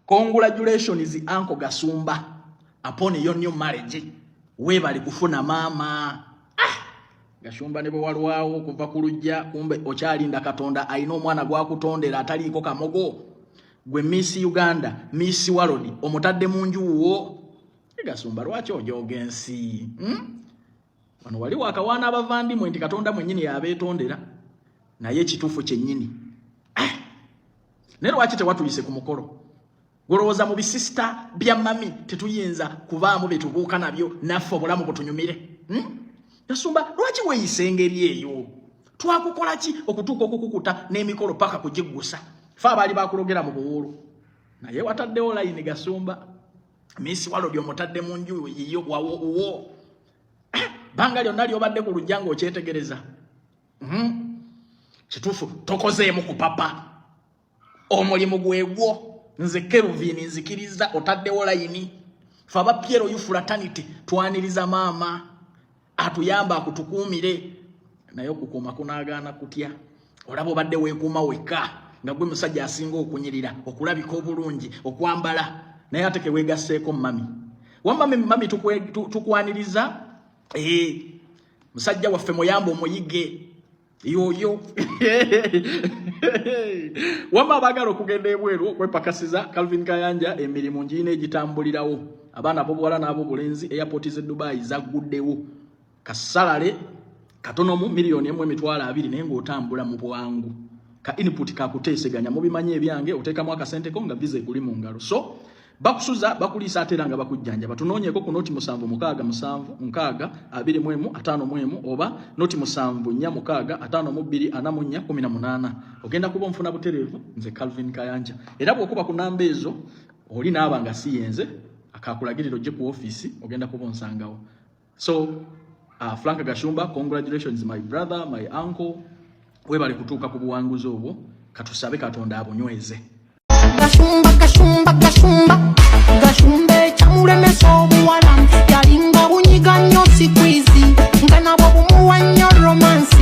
Congratulations, Uncle Gasumba, upon your new marriage. Weebale kufuna maama. Ah! Gashumba, ne bwe walwawo okuva ku lujja, kumbe okyalinda Katonda alina omwana gwakutondera ataliiko kamogo. Gwe Miss Uganda, Miss World, omutadde mu njuwo. Gasumba, lwaki ojooga ensi, Wano wali wakawaana abavandimwe nti Katonda mwennyini yabeetondera, naye ekituufu kyennyini. Ah! Naye lwaki tewatuyise ku mukolo? Golowooza mu bisisita bya mami tetuyinza kubaamu byetubuuka nabyo naffe obulamu butunyumire, Gasumba, lwaki weeyisa engeri eyo? Twakukola ki okutuuka okukukuta n'emikolo paka kugiggusa? Fe abaali bakulogera mu buwuulu, naye wataddewo layini. Gasumba, Miss World omutadde mu nju yiyo wawo. Banga lyonna lyobadde ku lujja ng'okyetegereza, Kituufu tokozeemu kupapa, omulimu gwegwo. Nze Kelvin nzikiriza otaddewo layini. Fe aba Piero U fraternity twaniriza maama atuyamba akutukuumire, naye okukuuma kunaagaana kutya? Olaba obadde weekuuma wekka nga gwe musajja asinga okunyirira, okulabika obulungi, okwambala, naye ate keweegasseeko mami. Wamma mami, tukwaniriza. Musajja waffe muyamba omuyige yoyo. Wamma abaagala okugenda ebweru okwepakasiza Calvin Kayanja, emirimu ngiina egitambulirawo. Abaana ab'obuwala n'ab'obulenzi, airport z'e Dubai zagguddewo. Kasalale katono mu 1,020,000, naye ng'otambula mu bwangu. Ka input kakuteeseganya, mubimanyi ebyange, oteekamu akasenteko nga visa ekuli mu ngalo. So bakusuza, bakuliisa, ate era nga bakujjanjaba. Tunoonyeeko ku 076 7 21 51 oba 074 652 44 18. Ogenda kuba onfuna butereevu, nze Calvin Kayanja. Era bw'okuba ku namba ezo oli naaba nga si yenze, akakulagirira ojje ku ofiisi, ogenda kuba onsangawo. So Frank Gashumba, congratulations, my brother, my uncle. Webale kutuuka ku buwanguzi obwo, katusabe Katonda abunyweze. Gashumba, Gashumba, Gashumba, Gashumba, ekyamulemesa obuwala yalinga bunyiga nnyo squeeze, nga nabwo bumuwa nnyo romance.